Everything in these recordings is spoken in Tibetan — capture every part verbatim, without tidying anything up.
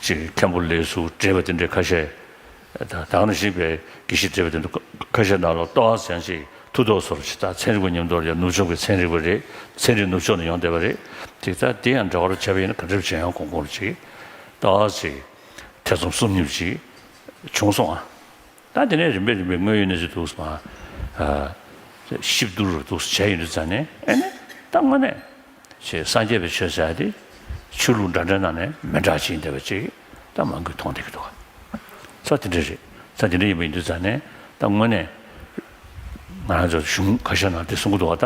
ཅིག་མཁན་པོ་ལས་སུ་བྲིས་པ་དེ་འདྲའི་ཁ་ཤས། ད་ད་ག་ནང་བཞིན་པའི་དགེ་བཤེས་བྲིས་པ་དེ་འདྲ་ཁ་ཤས་ནང་ལ་ལྟོ་བ་ཟན་ཅིག་མཐུ་སྟོབས་སོར་ཅིག་ད་ཚན་རིག་པ་མཉམ་དུ་ཡང་ནུབ་བྱང་གི་ཚན་རིག་པ་རེད། ཚན་རིག་ནུབ་ཕྱོགས་ནས་ཡོང་བསྡད་པ་རེད། ཅིག་ད་དེ་ཡང་འདྲ་བར་བྱས་པ་ཡིན་ན་ག་འདྲ་བྱས་ཡང་གོང་གོང་ཅིག་ལྟོ་བ་ཅིག་ཐེ་ཚོམ་སོམ་ཉི་ཅིག་བྱུང་སོང་ཨ། ད་དེ་ནས་རིམ་པས་རིམ་པས་དངོས་ཡོད་གནས་ཚུལ་འདུག་སེ་མ། གཤིབ་བསྡུར་འདུག་སེ་བྱས་ཡོང་དུས་ཙང་ནས་ཨེ་ནས་ད་དངོས་གནས་ཅིག་སངས་རྒྱས་པའི་ཆོས་ཟེར་ཡ་དེ་ཆོས་ལུགས་འདྲ་འདྲའི་ནང་ནས་མི་འདྲ་ཅིག་ཡིན་བསྡད་པ་ཅིག་ད་མང་པོས་མཐོང་བསྡད་ཀྱི་འདུག་ག་ས་དེ་འདྲ་རེད། ས་དེ་འདྲ་ཡིན་པ་ཡིན་དུས་ཙང་ནས་ད་དངོས་གནས་ང་རང་ཚོ་གཞུང་ཁ་ཤས་ནང་དེ་གསུང་གི་འདུག་ག་ད་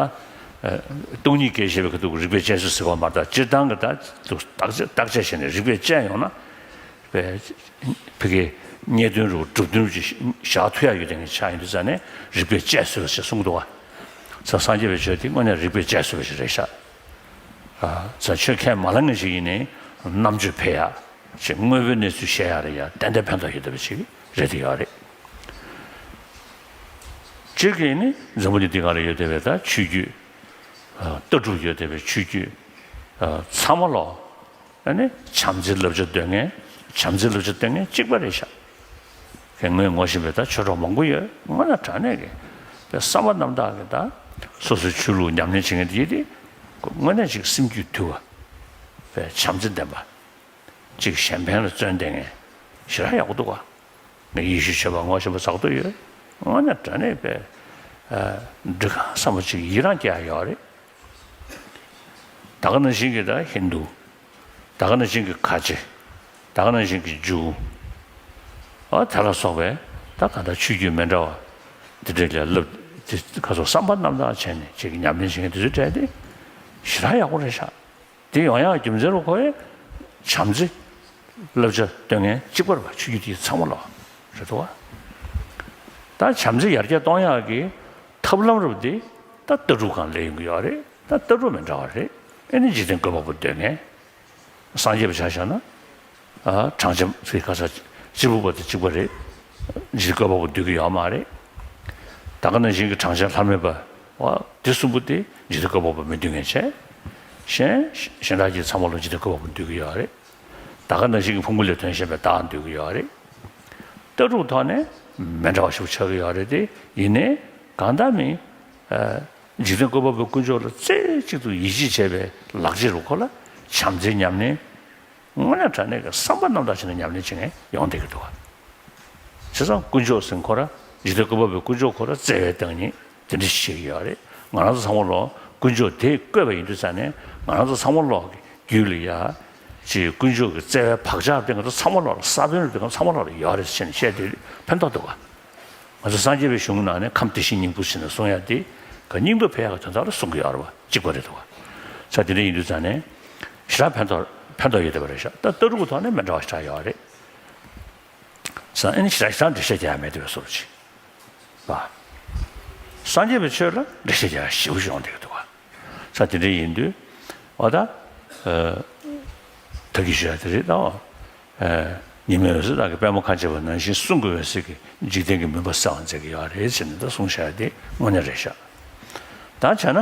སྟོང་ཉིད་སྐད་བཤད་པའི་ཁ་ཐུག་རིགས་པས་དཔྱད་བཟོད་ཟེར་བ་མ་གཏོགས་སྤྱིར་བཏང་གི་ད་བརྟག་དཔྱད་བྱས་ནས་རིགས་པས་དཔྱད་ཡོང་ན། བའི་ཕ་གིའི་རྙེད་དོན་རུ་གྲུབ་དོན་གྱི་བཞག་ཐུབ་ཡ་ཡོད་དེ་ཆགས་ཡིན་དུས་ཙང་ནས་རིགས་པས་དཔྱད་བཟོད་པ་ཞེས་གསུངས་འདུག་བ། ས་སངས་རྒྱས་པའི་ཆོས་དེ་དངོས་གནས་རིགས་པས་དཔྱད་བཟོད་པ་ཞིག་རེད་ཤག་ས་ཆོས་མཁས་མ་ལངས་ངེས་ཤིག་ཡིན་ནའི་རྣམ་དཔྱོད་འཕེལ་ཡ་ཞིག་དངོས་པོའི་གནས་ཚུལ་བཤད་ཡ་རེད་ཡ་ཏན་ཏན་ཕན་ཐོགས་ཡོད་བསྡད་པ་ཞིག་རེད་དེ་ཡོད་རེད། སྤྱིར་གྱིས་ནི་འཛམ་བུ་གླིང་འདི་སྒང་ལ་ཡོད་བསྡད་པའི་ད་ཆོས་བརྒྱུད་ལྟ་གྲུབ་ཡོད་བསྡད་པའི་ཆོས་བརྒྱུད་ཚང་མ་ལོ། ཨ་ནི་བྱམས་བརྩེའི་བསླབ་བྱ་སྟོན་མཁན། བྱམས་བརྩེའི་བསླབ་བྱ་སྟོན་མཁན་གཅིག་པ་རེད་ཤག་ཁྱེད་ངོས་ངོ་ཤེས་པའི་ད་ཆོས་གྲོགས་མང་པོ་ཡོད། དངོས་གནས་དྲང་གནས་ཀྱི་པའི་བསམ་པ་རྣམ་དག་གི་ད་སོ་སོའི་ཆོས་ལུགས་ཉམས་ལེན་བྱེད་མཁན་དེ་ཡིན་ཏེ། དངོས་གནས་ཅིག་སེམས་རྒྱུད་དུལ་བ། པའི་བྱམས་བརྩེ་ལྡན་པ། ཅིག་གཞན་ཕན་ལ་བརྩོན་བསྡད་མཁན་ཞེ་དྲག་ཡག་པོ་འདུག་ག་ངས་ཡེ་ཤུའི་ཆོས་པ་ངོ་ཤེས་པ་ཚོགས་འདུ་ཡོད། དངོས་གནས་དྲང་གནས་པའི་འགྲིག་ག་བསམ་པ་ཅིག་ཡི་རང་སྐྱེ་ཡ་ཡོད་རེད། ད་ག་ནང་བཞིན་གྱི་ད་ཧིན་དུ། ད་ག་ནང་བཞིན་གྱི་ཁ་ཆེ། ད་ག་ནང་བཞིན་གྱི་ཇུའུ། ཨ་དེ་ལ་སོགས་པའི་ད་ག་ད་ཆོས་བརྒྱུད་མི་འདྲ་བ་འདི་འདྲ་ལ་བསླབ་དེ་ཁ་སོགས་བསམ་པ་རྣམ་དག་བྱས་ནས་ཅིག་ཉམས་ལེན་བྱེད་མཁན་དེ་ཚོའི་གྲས་དེ་ཞེ་དྲག་ཡག་པོ་རེད་ཤག་དེ་ཡོང་ཡག་རྒྱུ་མཚན་རུ་ཁོ་ཡི་བྱམས་བརྩེ་བསླབ་བྱ་སྟོན་མཁན་གཅིག་པ་རེད་པ། ཆོས་བརྒྱུད་དེ་ཚང་མ་ལ་རེད་དོ། ད་བྱམས་བརྩེ་ཡར་རྒྱས་གཏོང་ཡག་གི་ཐབས་ལམ་རུ་དེ་ད་ལྟ་གྲུབ་སྒང་ལས་ཡོང་གི་ཡོད་རེད། ད་ལྟ་གྲུབ་མི་འདྲ་བ་རེད། ཨེ་ནི་འཇིག་རྟེན་བཀོད་པ་པོ་འདོད་མཁན། སངས་རྒྱས་པ་ཆ་བཞག་ན། ཨ་གྲངས་ཅན་ཚེ་ཁ་ས་སྤྱི་ཕུད་པ་དེ་གཅིག་པ་རེད། འཇིག་རྟེན་བཀོད་པ་པོ་འདོད་ཀྱི་ཡོད་མ་རེད། ད་ག་ནང་བཞིན་གྱི་གྲངས་ཅན་ལྷ་མེད་པ། བ་དེ་གསུམ་པོ་དེ་འཇིག་རྟེན་བཀོད་པ་པོ་མི་འདོད་མཁན་བྱས། གཞན་གཞན་དག་གི་ཚང་མ་ལ་འཇིག་རྟེན་བཀོད་པ་པོ་འདོད་ཀྱི་ཡོད་རེད། ད་ག་ནང་བཞིན་གྱི་ཕུང་པོ་ལས་ཐོན་བཞིན་པའི་བདག་འདོད་ཀྱི་ཡོད་རེད། ལྟ་གྲུབ་ཐོག་ནས་མི་འདྲ་བ་ཞིག་ཆགས་ཀྱི་ཡོད་རེད་དེ། ཡིན་ནའི་གང་ལྟར་མིན། འཇིག་རྟེན་བཀོད་པ་པོའི་དཀོན་མཆོག་ལ་རྩེ་གཅིག་ཏུ་ཡིད་ཆེས་བྱས་པའི་ལག་རྗེས་རུ་ཁོ་ལ་བྱམས་བརྩེའི་ཉམས་ལེན། དངོས་གནས་དྲང་གནས་ཀྱི་བསམ་པ་རྣམ་དག་བྱས་ནས་ཉམས་ལེན་བྱེད་མཁན་ཡོང་བསྡད་ཀྱི་འདུག་བ། བྱས་ཙང་དཀོན་མཆོག་ཟེར་ཁོ་ར་འཇིག་རྟེན་བཀོད་པ་པོའི་དཀོན་མཆོག་ཁོ་ར་བརྩེ་བའི་བདག་ཉིད་དེ་འདྲ་ཞིག་བྱེད་ཀྱི་ཡོད་རེད། ང་རང་ཚོ་ཚང་མ་ལོ་དཀོན་མཆོག་དེས་བཀོད་པ་ཡིན་དུས་ཙང་ནས་ང་རང་ཚོ་ཚང་མ་ལོ་རྒྱུད་ལ་ཡ། ཅིག་དཀོན་མཆོག་གི་བརྩེ་བའི་བག་ཆགས་དེ་ང་ཚོ་ཚང་མ་ལོ་ལ་ས་བོན་རུ་དེ་ང་ཚོ་ཚང་མ་ལོ་ལ་ཡོད་རེད་ཟེར་ནས་བཤད་དེ་ཕན་ཐོགས་འདུག་བ། ང་ཚོ་སངས་རྒྱས་པའི་གཞུང་ནང་ནས་ཁམས་བདེ་གཤེགས་སྙིང་པོ་ཟེར་ནས་གསུང་ཡ་དེ་ག་སྙིང་སྟོབས་འཕེལ་ཡག་གི་དོན་དག་ལ་གསུང་གི་ཡོད་རེད་བ། གཅིག་པ་རེད་འདུག་བ། ས་དེ་འདྲ་ཡིན་དུས་ཙང་ནས་ཞེ་དྲག་ཕན་ཐོགས་ཕན་ཐོགས་ཡོད་བསྡད་པ་རེད་ཤག་ད་ལྟ་གྲུབ་ཀྱི་ཐོག་ནས་མི་འདྲ་བ་ཞེ་དྲག་ཡོད་རེད། ས་ཨེ་ནི་ཞེ་དྲག་ཞེ་དྲག་འགྲེལ་བཤད་རྒྱག་ཡ་མེད་བསྡད་པའི་བཟོ་འདྲ་ཅིག་བ། སངས་རྒྱས་པའི་ཆོས་ལ་འགྲེལ་བཤད་རྒྱག་ཡ་ཞེ་པོ་ཅིག་ཡོང་བསྡད་ཀྱི་འདུག་བ། ས་དེ་འདྲ་ཡིན་དུས་འོ་ད། ད་གིན་ཞུ་ཡ་དེ་རེད་ད། ཉི་མའི་འོད་ཟེར་དག་གིས་པདྨོ་ཁ་འབྱེད་པ་ནང་བཞིན་གསུང་གི་འོད་ཟེར་གྱིས་འཇིག་རྟེན་གྱི་མུན་པ་སེལ་བར་མཛད་ཀྱི་ཡོད་རེད་ཟེར་ནས་ད་གསུངས་བཞག་ཡ་དེ་དངོས་གནས་རེད་ཤག་ད་བྱས་ན།